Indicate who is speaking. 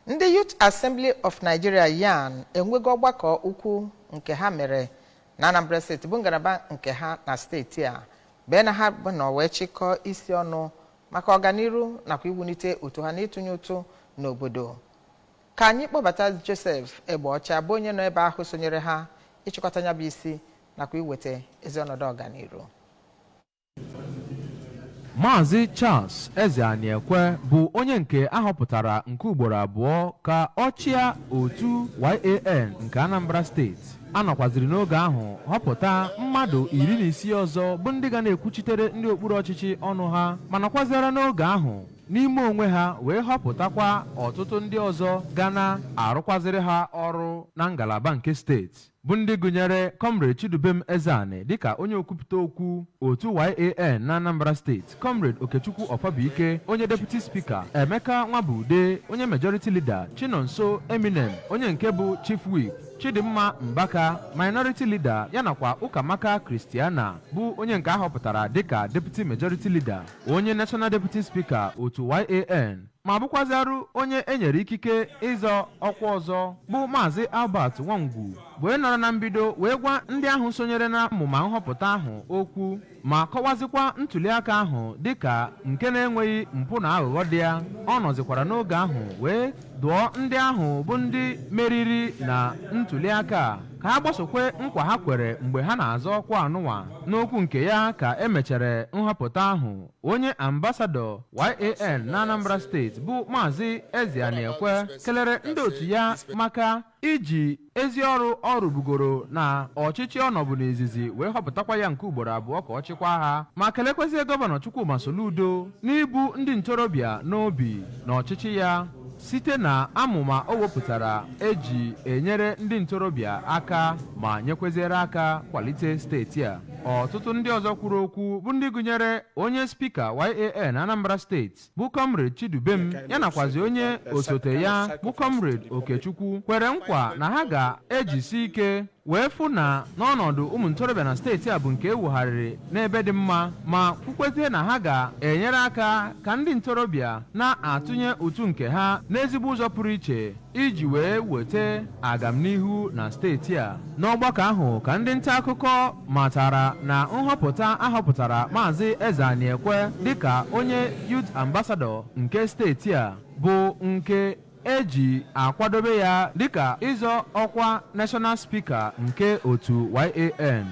Speaker 1: Ndị Youth Assembly of Nigeria, YAN, enwego ọgbakọ ukwu nke ha mere na Anambra Steeti, bụ ngalaba nke ha na steeti a bee na ha bụ nọ wee chịkọọ isi ọnụ maka ọganiru nakwa iwulite otu ha na ịtụnye ụtụ n'obodo. Ka anyị kpọbata Joseph Egbeọcha, bụ onye nọ ebe ahụ sonyere ha ịchịkọta ya bụ isi nakwa iweta ezi ọnọdụ ọganiru.
Speaker 2: Maazị Charles Ezeaniekwe bụ onye nke ahọpụtara nke ugboro abụọ ka ọ chịa otu YAN nke Anambra Steeti. A nọkwaziri n'oge ahụ họpụta mmadụ 16 ọzọ, bụ ndị ga na-ekwuchitere ndị okpuru ọchịchị ọnụ ha, ma nọkwazịara n'oge ahụ n'ime onwe ha wee họpụtakwa ọtụtụ ndị ọzọ ga na-arụkwaziri ha ọrụ na ngalaba nke steeti, bụ ndị gụnyere Comrade Chidubem Ezeani dịka onye okwupụta okwu otu YAN na Anambra Steeti, Comrade Okechukwu Ọfọbụike, onye Deputy Speaker, Emeka Nwabude, onye Majority Leader, Chinonso Eminem, onye nke bụ Chief Whip, Chidimma Mbaka, Minority Leader, ya nakwa Ụkamaka Christiana, bụ onye nke ahọpụtara dịka Deputy Majority Leader. Onye National Deputy Speaker otu YAN, ma bụkwaziarụ onye enyere ikike ịzọ ọkwa ọzọ, bụ Maazị Albert Nwangwu, bụ onye nọrọ na mbido wee gwa ndị ahụ sonyere na mmụma nhọpụta ahụ okwu, ma kọwazikwa ntụliaka ahụ dịka nke na-enweghị mpụ na aghụghọ dị ya. Ọ nọzikwara n'oge ahụ wee dụọ ndị ahụ bụ ndị meriri na ntụliaka a ka ha gbasokwe nkwa ha kwere mgbe ha na-azọ ọkwa anụnwa. N'okwu nke ya ka emechara nhọpụta ahụ, onye Ambassador YAN na Anambra Steeti, bụ Maazị Ezeaniekwe, kelere ndị otu ya maka iji ezi ọrụ ọ rụbugoro na ọchịchị ọnọbụ n'izizi wee họpụtakwa ya nke ugboro abụọ ka ọ chịkwa ha, ma kelekwezie Gọvanọ Chukwuma Soludo n'ibu ndị ntorobịa n'obi na ọchịchị ya site na amụma o wepụtara eji enyere ndị ntorobịa aka ma nyekweziere aka kwalite steeti a. Ọtụtụ ndị ọzọ kwuru okwu bụ ndị gụnyere onye Speaker YAN Anambra Steeti, bụ Comrade Chidubem, ya nakwazi onye osote ya, bụ Comrade Okechukwu, kwere nkwa na ha ga-ejisi ike wee fụ na n'ọnọdụ ụmụ ntorobịa na steeti a bụ nke ewugharịrị n'ebe dị mma, ma kwukwezie na ha ga-enyere aka ka ndị ntorobịa na-atụnye ụtụ nke ha n'ezigbo ụzọ pụrụ iche iji wee weta agamnihu na steeti a. N'ọgbakọ ahụ ka ndị nta akụkọ matara na nhọpụta ahọpụtara Maazị Ezeaniekwe dịka onye Youth Ambassador nke steeti a bụ nke eji akwadobe ya dịka ịzọ ọkwa National Speaker nke otu YAN.